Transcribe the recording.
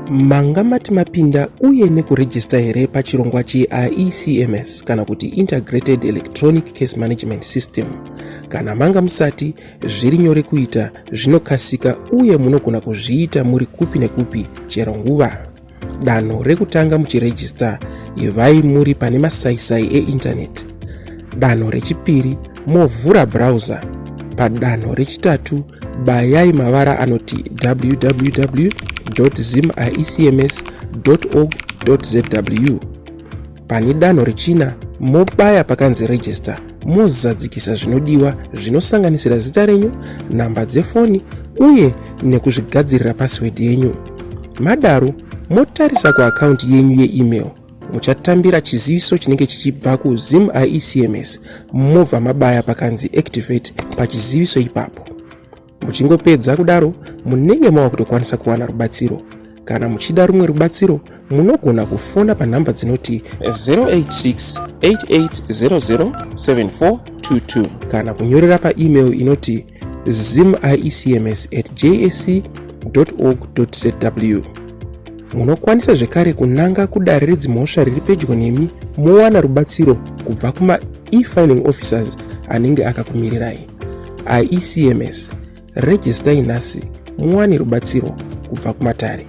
Manga mati mapinda uye nekurejista here pachirongwa cheIECMS kana kuti Integrated Electronic Case Management System? Kana manga musati, zviri nyore kuita, zvinokasika uye munogona kuzviita muri kupi nekupi chero nguva. Danho rekutanga muchirejista, ivai muri pane masaisai eindaneti. Danho rechipiri, movhura browser. Padanho rechitatu, bayai mavara anoti www zimiecms org zw. Pane danho rechina, mobaya pakanzi register, mozadzikisa zvinodiwa zvinosanganisira zita renyu, nhamba dzefoni uye nekuzvigadzirira password yenyu. Madaro, motarisa kuakaunti yenyu yeemail, muchatambira chiziviso chinenge chichibva kuZim IECMS, mobva mabaya pakanzi activate pachiziviso ipapo. Muchingopedza kudaro, munenge mava kutokwanisa kuwana rubatsiro. Kana muchida rumwe rubatsiro, munogona kufona panhamba dzinoti 086 8800 7422 kana kunyorera paemail inoti zimiecms at jsc org zw. Munokwanisa zvekare kunanga kudare redzimhosva riri pedyo nemi, mowana rubatsiro kubva kuma e-filing officers anenge akakumirirai. IECMS, rejistai nhasi muwane rubatsiro kubva kumatare.